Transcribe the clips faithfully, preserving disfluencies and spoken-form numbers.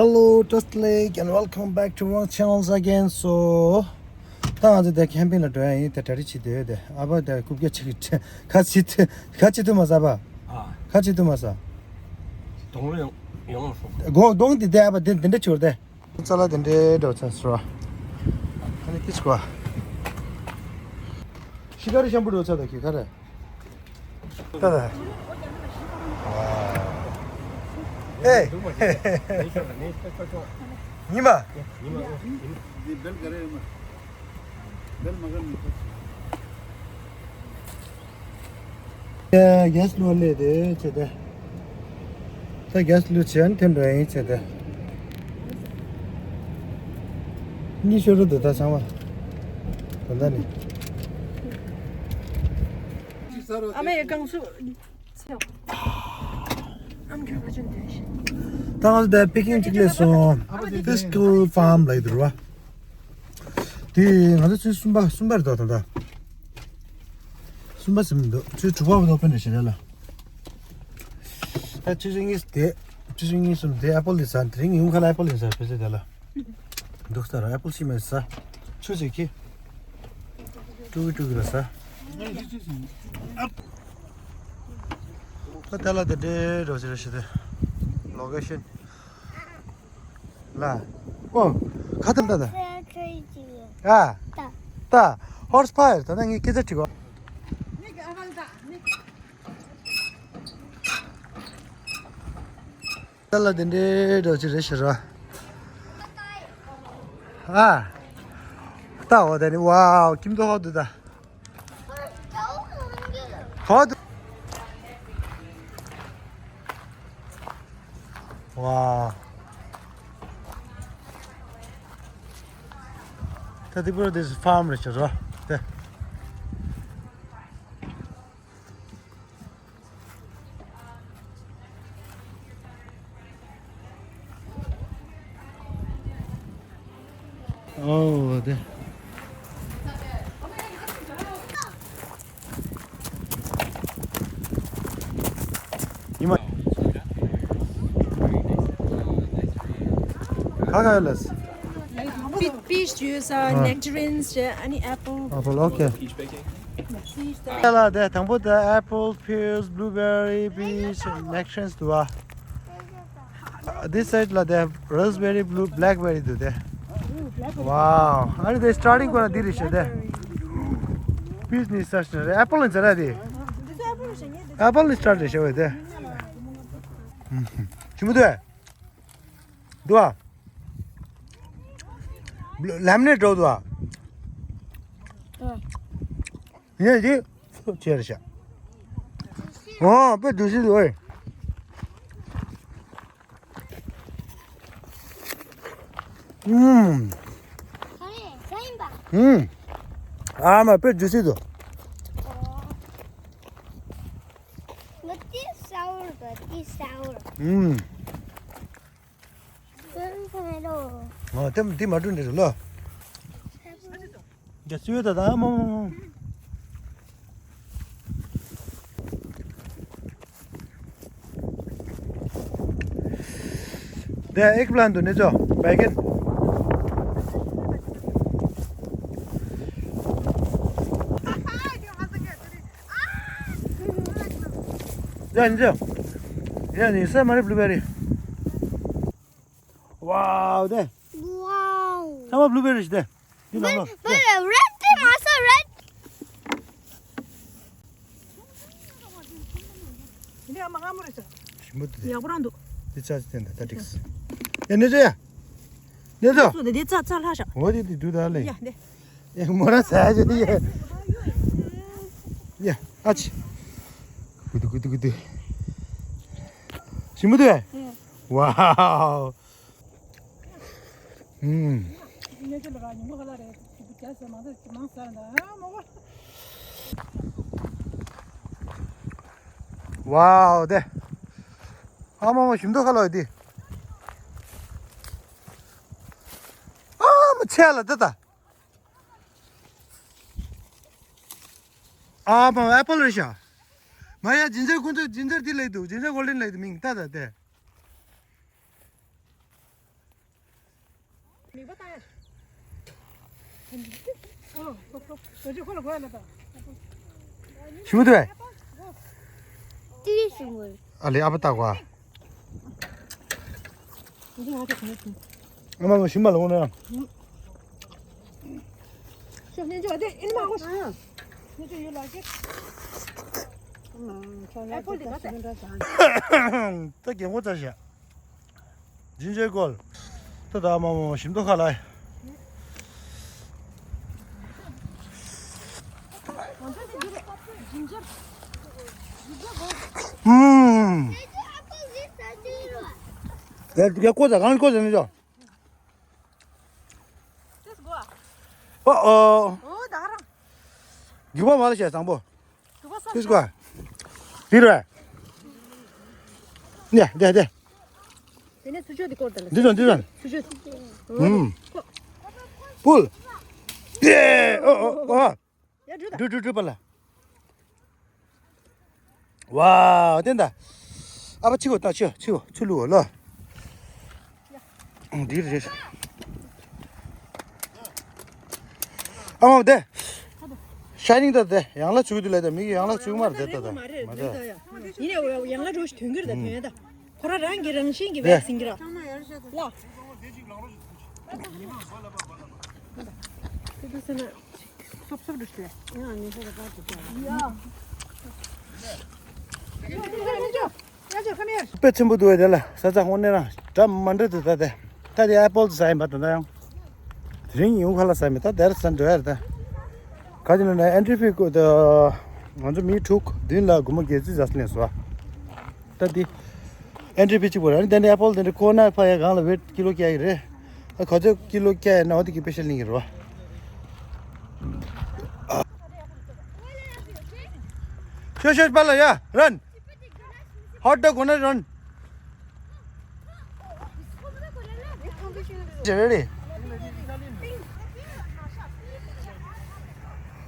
Hello, Trust Lake, and welcome back to our channels again. So, ད་ང་ཚོ་དེ་ཁེམ་པིང་ལ་འགྲོ་ཡ་ཡིན། དེ་གྲ་སྒྲིག་བྱེད་དེ་ཡོད་དེ། ཨ་ཕ་དེ་རྐུབ་བཀྱག་ཆག་གི་ཁ་ཚིག་ཐུ་ཁ་ཚིག་ཐུ་མ་ཟ་བ། ཨ། ཁ་ཚིག་ཐུ་མ་ཟ། གདོང་ལ་ཡོང་ཡོང་སོང་། སྒོ་གདོང་དེ་དེ་ཨ་ཕ་དེ་དེ་འདྲ་བྱོར་དེ། ཙ་ལ་དེ་འདྲའི་འགྲོ་ཚར་སོ། ཨ་ནི་ཏིས་གོ། ཨ་ཤི་ཀ་རི་ཤམ་པུ་འགྲོ་ཚར་ད་ཁྱོད་ག་རེ། ད་ད། ཨེ། ཉི་མ། འདི་བེལ་ག་རེ་ཡོད་མ། བེལ་མ་ག་ནི་ཁ་ཆེ། ཨེ་གེ་སི་ལུ་ལས་དེ་བྱེད་དེ། ད་གེ་སི་ལུ་བྱེད་ཨན་ཐེན་འགྲོ་ཡིན་བྱེད་དེ། གཉིས་ཤོར་རུ་འདུག་ད་ཚང་མ། ད་ད་ནི། ཨ་མའི་རྐང་ཚུགས། ད་ང་ཚོ་ད་པེ་ཀིང་གཅིག་སླེབས་སོང་། ཕི་སི་ཀལ་ཕཱམ་ལབ་ཡོད་རེད་བ། དེ་ང་ཚོ་ཚོུད་གསུམ་པ་གསུམ་པ་རེད་དོ་ད་ལྟ། གསུམ་པ་ཟིན་མི་འདུག་ཚོུད་དྲུག་པ་བ་དོ་ཕན་རེད་ཤེས་ར་ལ། ད་ཆུ་ཚོད་གཉིས་དེ། ཆུ་ཚོད་གཉིས་གསུམ་དེ་ཨེ་པོལ་ལི་ཟ་དེ་རིང་ཡུང་ཁ་ལ་ཨེ་པོལ་ལི་ཟ་ཕེ་ཚེ་དེ་ལ། འདུག་ས་ར་ཨེ་པོལ་ཤི་མེད་ཟ། ཆུ་ཚོད་ཁི། ཀྲུག་ཀྲུག་ལ་ཟ། ད་དེ་ལ་དེ་འདྲའི་རོ་ཟེར་ཞེས་དེ། ལོ་ཀེ་ཤན། ལ། ཨོ། ཁ་ཐམ་ད་ད། ཨ། ད། ཧོར་སི་ཕ་ཡར་ད་ན་ངའི་སྐད་ཆ་དྲི་གོ། ད་ལ་དེ་འདྲའི་འགྲོ་ཅི་རེད་ཤི་ར། ཨ། ད་འོ་དེ་ནི་ཝའོ་ཁྱིམ་དུ་ཧོ་དུ་ད། ཧོ་དུ། ཝའོ། ད་དེ་པུར་དེ་ཕཱམ་རེད་ཤི་ར། དེ། ཨོ་དེ། ཉི་མ། ག་ག་ཡོད་ལས། Pe- peach juice, uh, ཨ། Nectarines, uh, ཨ་ནི་apple. Apple, okay. Peach baking. Peach. ད་ལ་དེ་དང་པོ་དེ་apple, pears, blueberry, peach, nectarines འདུག་ཨ། This side ལ་དེ་raspberry, blue, blackberry འདུག་དེ། Wow. ཨ་ནི་དེ་starting ཁོ་ན་འདི་རེད་ཤག་དེ། Peach ནི་start རེད། Apple ནི་ཟེར་ར་དེ། Apple ནི་start རེད་ཤག་དེ། ཞིམ་པོ་འདུག་ཨ། འདུག་ཨ། ལམ་ནས་འགྲོ་འདུག་ཨ། ཡིན་གྱི། ཆེ་རེད་ཤག་ཨོ་དཔེ་juicy འདུག་ཨེ། ཨུམ། ཨུམ། ཨ་མ་དཔེ་juicy འདུག But this sour, but this sour. ཨུམ། ཨ་དེ་འདི་མ་བསྐྲུན་འདྲ་རེད་ལོ། རྒྱ་སུའི་ད་ད་མོ་མོ་མོ། དེ་ཨེག་པི་ལན་དུ་ནི་ཚོ་བའི་གན། ཡ་ནི་ཚོ། ཡ་ནི་ས་མ་རི་བླུ་བེ་རི། ཝའོ་དེ། ཝའོ། ཚང་མ་བླུ་བེ་རི་ཞིག་དེ། འདི་ནང་ལོ། བེ་རི་རེད་དེ་མ་ས་རེད། འདི་ཨ་མ་སྔ་མོ་རེད་ཟེར། ཞིམ་པོ་འདུག་ཡག་པོ་རང་འདུག་འདི་ཚ་ཚ་དེ་འདྲ་ད་ཏིགས། ཨེ་ནེ་ཚོ་ཡ། ནེ་ཚོ། སུ་འདི་འདི་ཚ་ཚ་ལྷག་ཤག་འོ་དེ་དེ་འདུག་ད་ལེ། ཡ་འདི། ཨེ་མོ་ར་ཟ་ཡ་ཅི་ཡ། ཡ་ཨ་ཅི། ཀུ་ཏུ་ཀུ་ཏུ་ཀུ་ཏུ། ཞིམ་པོ་འདུག་ཨེ། ཝའོ། ཨུམ། ཝའོ་དེ། ཨ་མ་མ་ཞིམ་མདོག་ཁ་ལོ་དེ། ཨ་མ་ཆེ་ལ་དེ་ད། ཨ་མ་ཨེ་པལ་རེད་ཤག་མ་ཡ་ཇིན་ཇར་ཁོང་ཚོ་ཇིན་ཇར་དེ་ལས་འདུག་ཇིན་ཇར་གོལ་ཌན་ལས་འདུག་མིང་ད་ད་དེ། མིག་པ་ཏང་ཡ། ཨོ། ཁོ་ཁོ་ཁོ་ཁོ་ལ་གོ་ཡ་ན་ད། ཞུ་དུས། ཏི་རི་ཞུ་མོ། ཨ་ལེ་ཨ་ཕ་ཏག་པ། འདི་ང་ཚོ་ག་ནས་ཐོན། ཨ་མ་མ་ཞིམ་པ་ལ་འོང་ན། ཤོག་ཉན་ཅོ་དེ་ཨིན་མ་གོ། ཉན་ཅོ་ཡོད་ལ་ཀེ། ཨེ་པོལ་དེ་ག་ཚད། ད་རྒན་གོག་ཚར་ཤག་ཇིན་ཇར་ཀོལ། ད་ད་མ་མ་ཞིམ་མདོག་ཁ་ལ། ཧུམ། ཡ་ཡ་ཀོ་ད་གང་ཀོ་ད་ནི་ཅོ། ཨོ་ཨོ། རྒྱུག་པ་མ་ལ་བྱས་བཟང་པོ། ཤིས་ཀ། འདི་རེད། འདི་འདི་འདི། དེ་ནས་ཚུར་ཕྱོགས་འདི་སྐོར་དང་། འདི་ཚོ་འདི་ཚོ། ཚུར་ཕྱོགས། ཨུམ། པུལ། ཡེ། ཨོ་ཨོ་ཨོ། ཡ་འགྲུ་ད། འགྲུ་འགྲུ་འགྲུ་པ་ལ། ཝའོ་བསྟན་ད། ཨ་ཕ་ཕྱི་གོ་ད་ཕྱི་ཕྱི་གོ་ཚུར་ལུག་ལོ། འདིར་རེད། ཨ་མ་དེ། ཤ་ནིང་ད་དེ་ཡང་ལ་བཅུག་དུས་ལ་དེ་མིག་ཡང་ལ་བཅུག་མར་དེ་ད་ད་མ་དེ། ཡིན་ཡང་ཡང་ལ་འགྲོ་ཞིག་དོན་གྱུར་ད་དོན་ད། ཁོ་རང་རང་གི་རང་བཞིན་གྱི་བས་ཟིན་གྱི་ར། ལ། དེ་དུས་ཟེར་ན། སོབ་སོབ་འགྲོ་ཞིག་ལ། ཡང་ངེད་ཚོ་ལ་ཀ་ཅིག་ཀྱང་། ཡ། དཔེ་ཆེན་པོ་འདུག་བས་དེ་ལ་ས་ཆ་དངོས་གནས་རང་འདྲ་མ་འདྲ་འདུག་ད་དེ། ད་དེ་ཨེ་པོལ་ཟ་ཡིན་པ་ད་ད་ཡང་། དེ་རིང་ཡིན་ཁ་ལ་ཟ་མེད་ད་དེར་ཟ་འགྲོ་ཡ་རེད་ད། ག་ཅི་ན་ན་ཨེན་ཊི་ཕི་ཀོ་ད། ང་ཚོ་མི་དྲུག་བདུན་ལ་སྒོར་མོ་བརྒྱད་ཅུ་ཟ་ས་ནས་སོ། ད་དེ། ཨེན་ཊི་ཕི་གཅིག་པོ་རེད། ཨ་ནི་དེ་འདྲའི་ཨེ་པོལ་དེ་འདྲའི་ཁོ་ན་ཕ་ཡ་གང་ལ་ཝེཊ་ཀི་ལོ་བརྒྱ་ཡི་རེད། ཨ་ཁ་ཚོད་ཀི་ལོ་བརྒྱ་ཡི་ན་འོ་དེ་གི་པེ་ཤལ་ལིང་གི་རེད་བ། ཤོ་ཤོ་པ་ལ་ཡ་རན། ཧོཊ་ཌོག་གོ་ན་རན། ཇེ་རེ་རེ།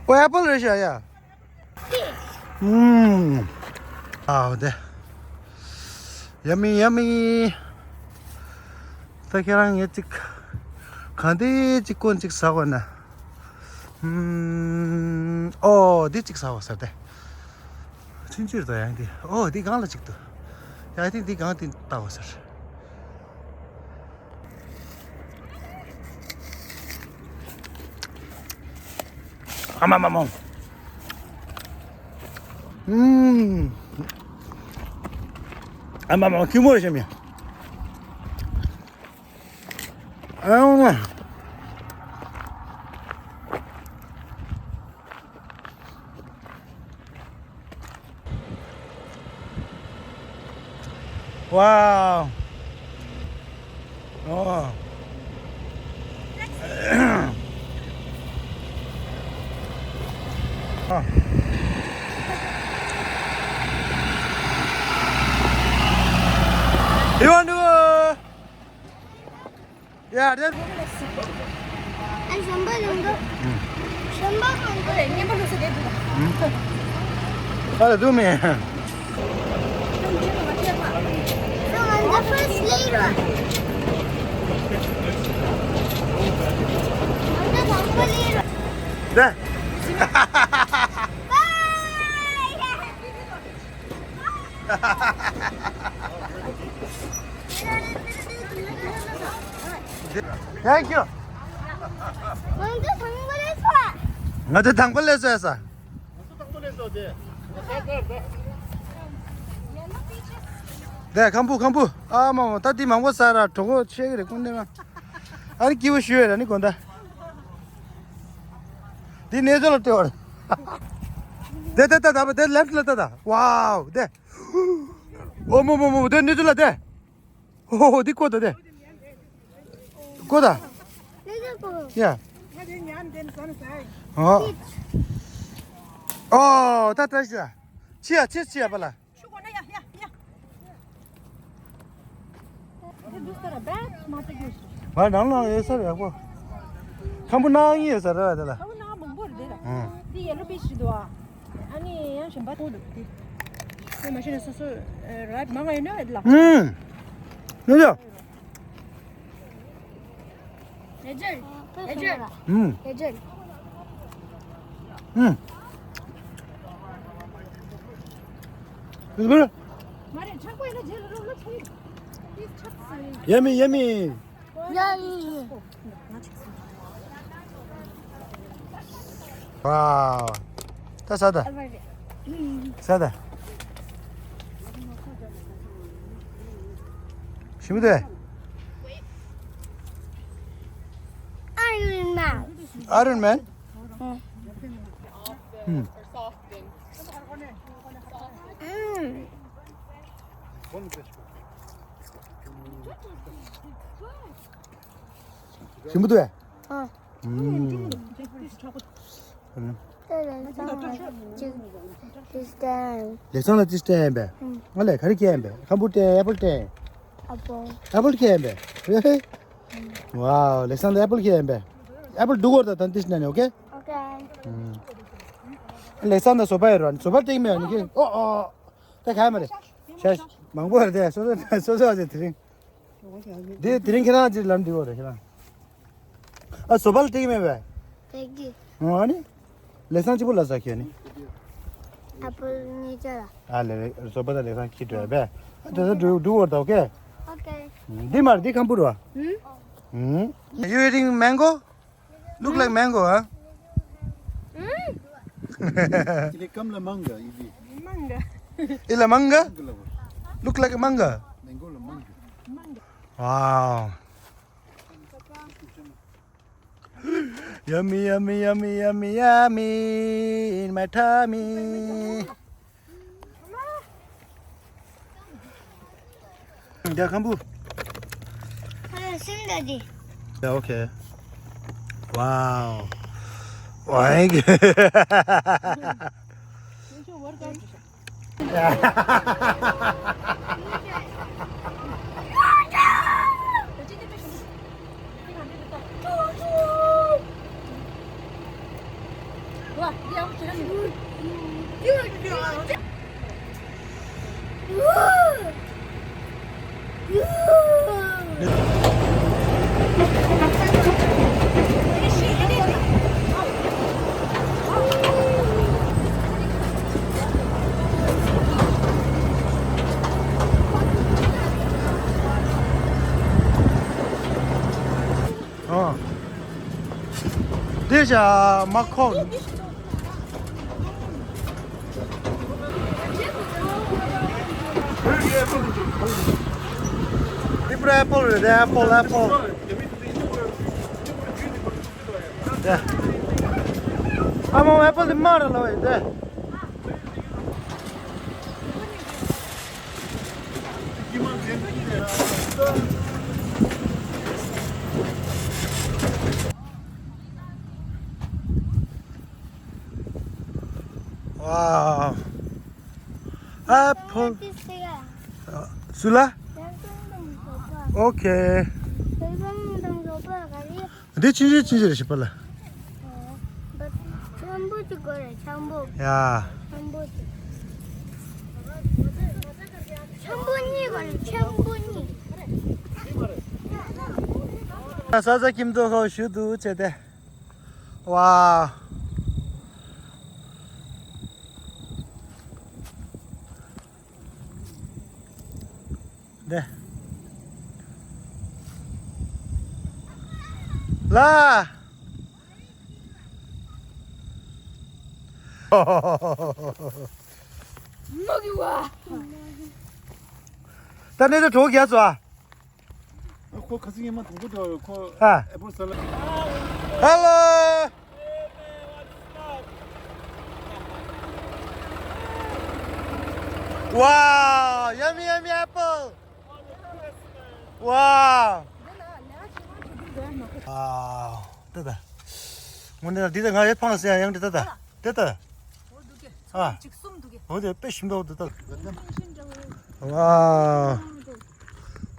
ཨོ་ཨེ་པོལ་རེད་ཤག་ཡ། ཨུམ། ཨའོ་དེ། ཡ་མི་ཡ་མི། ད་ཁྱེད་རང་ངས་ཅིག་གང་དེ་ཅིག་སྐོན་ཅིག་ཟ་དགོས་ན། ཨུམ། ཨོ་དེ་ཅིག་ཟ་བ་ཟེར་ཏེ། ཆུང་ཆུང་རེད་ད་ཡང་དེ། ཨོ་དེ་གང་ལ་ཅིག་འདུག་ཡ་དེ་དེ་གང་དེ་ལྟ་བ་ཟེར། ཨ་མ་མ་མོ། ཨུམ། ཨ་མ་མ་མོ་ཁྱི་མོ་རེད་ཤེས་མི། ཨ་མ། Wow. Oh. Oh. You want to? Uh, Yeah, that. ཨ་ཞོན་པ་ལུང་འགྲོ། ཞོན་པ་ལུང་འགྲོ། ཨ་ལ་དུ་མེ། So on the first layer. ད། Bye. Thank you. ང་ཚོ་དང་པོ་སླེབས་སོང་ས། དེ་ཁམ་བུ་ཁམ་བུ། ཨ་མ་མ་ད་འདི་མང་པོ་ཟ་ར་གྲོགས་པོ་ཆེ་གི་རེད་ཀུན་ནས་མ། ཨ་ནི་སྐྱིད་པོ་ཞུ་ཡོད་ར་ནི་དགོན་ད། འདི་གནས་ཚུལ་ལ་ལྟོས་པར། དེ་དེ་ད་ད་དེ་ལེབ་ལ་ད་ད། ཝའོ་དེ། ཨོ་མོ་མོ་མོ་དེ་ནི་ཚུ་ལ་དེ། ཨོ་ཧོ་དེ་ཀོ་ད་དེ། ཀོ་ད། ཡ། ཨོ། ཨོ་ད་ད་ཤ། ཆི་ཡ་ཆི་ཆི་ཡ་པ་ལ། ང་ནང་ལ་ཡོད་ས་རེད་ཡག་པོ། ཁམ་བུ་ནང་ཡོད་ས་རེད་དེ་ལ། ཁམ་བུ་ནང་མང་པོ་རེད་དེ་ལ། ཨང་། འདི་ཡེ་ལོ་པི་ཤི་འདུག་ཨ། ཨ་ནི་ཡང་གཞན་པ་མཐོང་འདུག་དེ། དེ་མ་ཤེས་ན་སོ་སོ་ར་མང་ང་ཡོད་ན་ཨེ་ལ། ཨང་། ཡོད་ཡོད། Ejel. Ejel. 음. Ejel. 음. It's good. Yummy, yummy. 야, 이, 이. 와. 다 사다. 사다. 심으대. Iron Man. Iron Man? 응. 음. 음. Simple to. 어. 음. 음. ལེགས་སང་ལ་ཅི་སྟེ་ཡིན་པས། ང་ལས་ག་རེ་སྐྱེ་ཡིན་པས། ཁམ་བུ་སྟེ་ཨེ་པལ་སྟེ། ཨ་པོ། ཨེ་པལ་སྐྱེ་ཡིན་པས། ཝའོ། ལེགས་སང་ལ་ཨེ་པལ་སྐྱེ་ཡིན་པས། ཨེ་པལ་འདུག་གོ་ད་ད་ཏིས་ན་ནི་ཨོ་ཀེ། ཨོ་ཀེ། ལེགས་སང་ད་བཟོ་པ་ཡོད་ར་ནི་བཟོ་པ་སྟེང་མེད་ནི་ཀེ། ཨོ་ཨོ། ད་ག་མ་རེད། ཤ་མང་པོ་རེད་དེ་སོ་སོ་སོ་སོ་ཨ་ཅེ་དེ་རིང་། འདི་དེ་རིང་ཁྱེད་རང་ཅིག་ལམ་འདི་འོ་རེད་ཁྱེད་རང་། ཨ་བཟོ་པ་ལ་སྟེང་མེད་པས། སྟེང་གི། ཨོ་ཨ་ནི། ལེགས་སང་གཅིག་པུ་ལ་ཟ་ཁྱོད་ནི། ཨ་པོ་གཉིས་ཆ་ལ། ཨ་ལེ་ལེ་བཟོ་པ་དང་ལེགས་སང་ཁྱི་འགྲོ་བས། ཨ་དེ་ཚོ་འགྲུ་འགྲུ་འོར་ད་ཨོ་ཀེ། ཨོ་ཀེ། འདི་མར་འདི་ཁམ་བུ་ར། ཨུམ། You eating mango? Look like mango, huh? ཨུམ། Ini kam la manga, ini. Manga. Ila manga? Look like a manga. Mango la manga. Wow. Yummy, yummy, yummy, yummy, yummy in my tummy. 야, 간부. 아, 야, 오케이. 와우. 와, 이게. ཨ། དེ་བྱ་མ་ཁོག Tripura apple རེད། དེ་apple apple. དེ། ཨ་མ་apple དེ་མ་ར་ལ་བས་དེ། Wow. Apple. སུ་ལ། ཨོ་ཁེ། འདི་ཆུང་ཆུང་ཆུང་ཆུང་རེད་ཤི་པ་ལ། ཆེན་པོ་ཅིག་དགོས་རེད་ཆེན་པོ། ཡ། ཆེན་པོ་ཅིག་ཆེན་པོ་གཉིས་དགོས་རེད་ཆེན་པོ་གཉིས། ས་ས་ཁྱིམ་ཐོག་ཁ་བཞུགས་འདུག་བྱས་ཏེ། ཝའོ། འདི། ལ། མ་གི་ཝ། ད་ནས་ད་གྲོགས་རྒྱག་ཚོ་ཨ། ཁོ་ཁ་སང་ཉི་མ་དང་པོ་འདྲ་བའི་ཁོ་ཨ། ཨེ་པོལ་ཟ་ལ། Hello. Wow, yummy, yummy apple. Wow. Wow. ད་ད། ངོ་ནས་འདི་ད་ང་ཡོད་ཕངས་ཟེར་ཡང་འདི་ད་ད། ད་ད། ཨ། འོ་དེ་དཔེ་ཞིམ་འདུག་འདི་ད། Wow.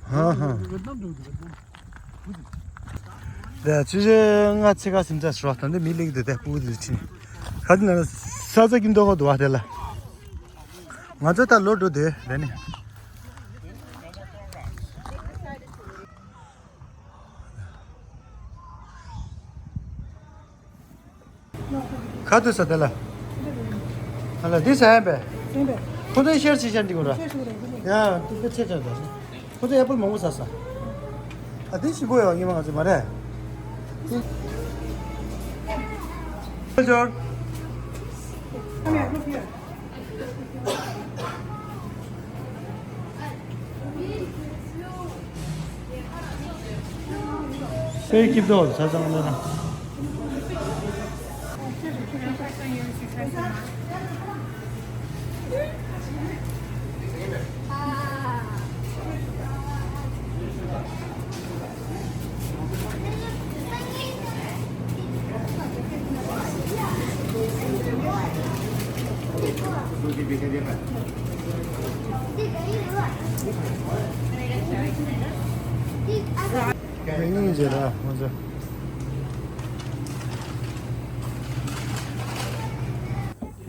ཧ་ཧ། དེ་ཆུ་ཆེ་ང་ཚེ་ག་སིམ་ཚ་ཧྲོ་ད་འདི་མི་ལེགས་དེ་དེ་སྤུ་གུ་དེ་ཕྱིན། ཁ་དེ་ན་ས་ཚ་གི་མདོག་ག་འདུག་བ་དེ་ལ། ང་ཚོ་ད་ལོ་འགྲོ་དེ་རེད་ནི། ཁ་ཐུག་ས་དེ་ལ། ཨ་ལ་འདི་ཟ་ཡ་པས། ཁོ་ཚོའི་ཤེར་ཤེར་ཤར་འདི་གོ་ར། ཡ་འདི་པེ་ཆེ་ཆེ་ད། ཁོ་ཚོ་ཨེ་པལ་མང་པོ་ཟ་ས། ཨ་འདི་ཞིམ་པོ་ཡོད་ཉི་མ་ང་ཚོ་མ་རེད། ཨེ་ཇོར། Very cute though, ས་ཚང་ལ་ན།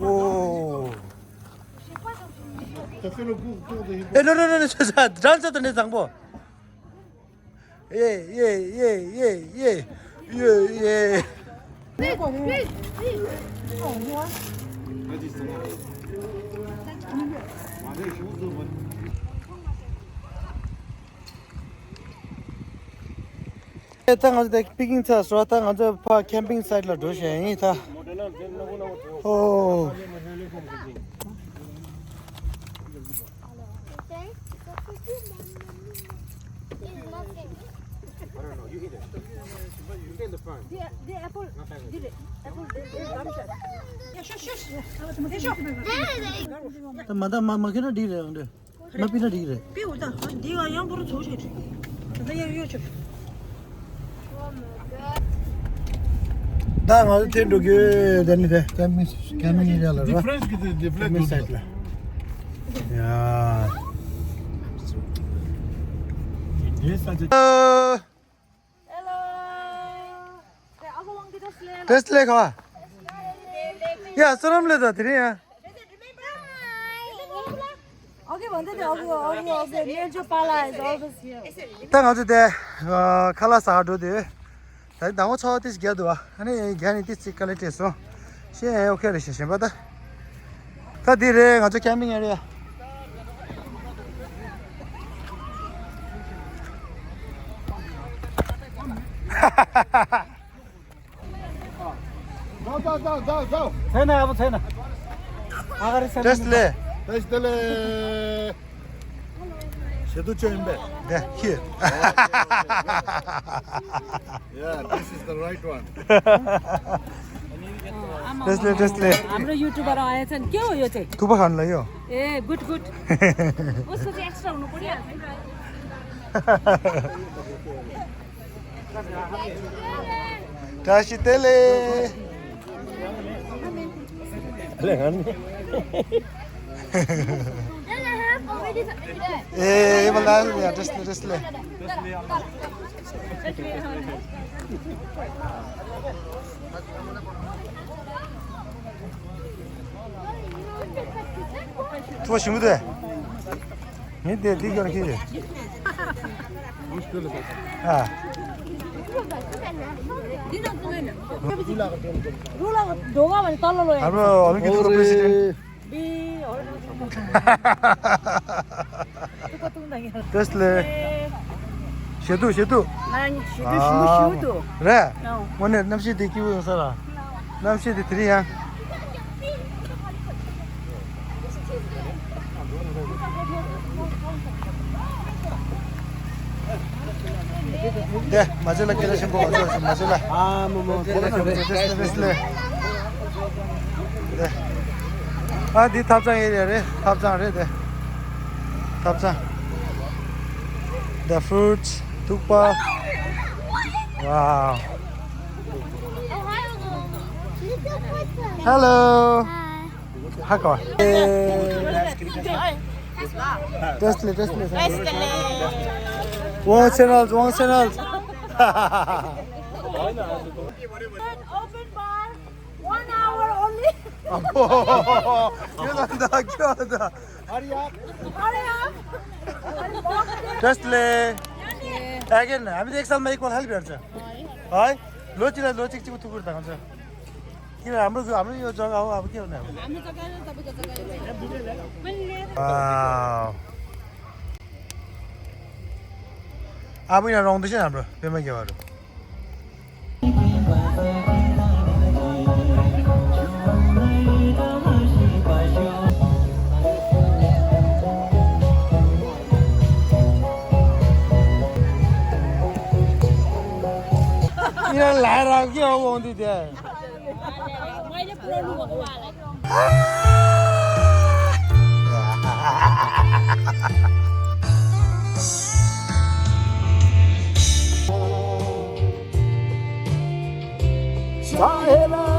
ཨོ། ཨེ་ནོ་ནོ་ནོ་ནོ། ཅོ་ཅོ་ཌན་སར་དང་ནི་བཟང་པོ། ཡེ་ཡེ་ཡེ། ད་ང་ཚོ་ད་པི་ཀིང་ཚར་སོང་། ད་ང་ཚོ་ཕར་ཁེམ་པིང་སའིཊ་ལ་འགྲོ་བཞིན་ཡིན་ད། ཨོ། ད་མ་ད་མ་མ་ཁེ་ན་འགྲིག་རེད་ཨང་འདྲ། མ་པི་ན་འགྲིག་རེད། པི་འོ་ད་འདི་ག་ཡང་པོ་རུ་ཚོགས་ཤིག་ད་ཡང་ཡོད་ཆོག་ད་ང་ཚོ་དེ་འགྲོ་རྒྱུ་དེ་ནི་དེ་ཀེམ་པིང་ཀེམ་པིང་ཨེ་རི་ཡ་ལ་ར། ཀེམ་པིང་སའིཊ་ལ། ཡ། Hello. བཀྲ་ཤིས་བདེ་ལེགས་ཁ། ཡ་བསོད་ནམས་ལེགས་དང་དེ་རིང་ཡ། Okay, one day, okay, okay, okay. Major Pala is always here. ད་ང་ཚོ་དེ་ཁ་ལག་ཟ་ག་འགྲོ་དུས། ད་ཟླ་བ་ཚོ་ཏིས་རྒྱག་འདུག་ཨ་ནི་རྒྱག་ནི་ཏིས་ཅིག་དཀའ་ལས་འཕྲད་སོང་། ཤེས་ཨོ་ཁེ་རེད་ཤེས་ཤེས་པ་ད། ད་འདི་རེད་ང་ཚོ་ཀེམ་པིང་ཨེ་རི་ཡ། ཚེ་ན་ཨ་བོ་ཚེ་ན། ཨ་ག་རེ་ཚེ་ན། བཀྲ་ཤིས་བདེ་ལེགས། ཞེ་དུ་ཅོ་ཡིན་པས། Yeah, here. Yeah, this is the right one. Tesla, Tesla. हाम्रो युट्युबर आएछन्। के हो यो चाहिँ? थुक्पा खानुलाई हो। ए, good, good. उसको चाहिँ एक्स्ट्रा हुनु पर्यो। Tesla, Tesla. ए, ए, बल्ल, Tesla, Tesla. ཐུབ་པ་ཞིམ་པོ་འདུག་ངས་དེ་འདི་སྐྱོར་ཁྱེར་ཡོད། ཨ། ཨ་ནི་ཨོ་ལིམ་པིག་སི་པྲེ་སི་ཌེན་ཊི། བཀྲ་ཤིས་བདེ་ལེགས། ཞེ་དུ་ཞེ་དུ། ང་ཞེ་དུ་ཞེ་དུ་ཞེ་དུ། རེད། དངོས་གནས་གནམ་གཤིས་འདི་སྐྱིད་པོ་ཡོད་ས་ར། གནམ་གཤིས་འདི་དེ་རིང་ཡང་། དེ་མ་བྱེད་ལ་སྐད་ཆ་ཆེན་པོ་མ་བྱེད་ལ་མ་བྱེད་ལ། ཨ་མོ་མོ་དེ་ལ་དེ་ལ་དེ་ལ་དེ། ཨ་འདི་ཐབ་ཚང་ཨེ་རི་ཡ་རེད། ཐབ་ཚང་རེད་དེ། ཐབ་ཚང་། The fruits. ཐུག་པ། Wow. Hello. ཧ་གོ། Tesla, Tesla. Wrong channels, wrong channels. Open bar, one hour only. ཨ་ཕོ། ཁྱོད་ད་ཁྱོད་ད། Hurry up. Hurry up. Tesla. Again, हम देख साल मैं एक बार हेल्प कर जा। हाय। ལོ་གཅིག་ལ་ལོ་གཅིག་གཅིག་པུ་ཐུག་གི་རེད་ད་ང་ཚོ། किन हाम्रो, हाम्रो यो जग्गा हो, अब के हुने अब? हाम्रो जग्गा हो, तपाईँको जग्गा हो। मैले लिएर वाह। अब यहाँ रङ देख्छ हाम्रो पेमा गेवाहरू। यिनीहरू लाएर आएको के हो, आउँदै त्यहाँ। मैले पुऱ्याउनु भएको उहाँलाई।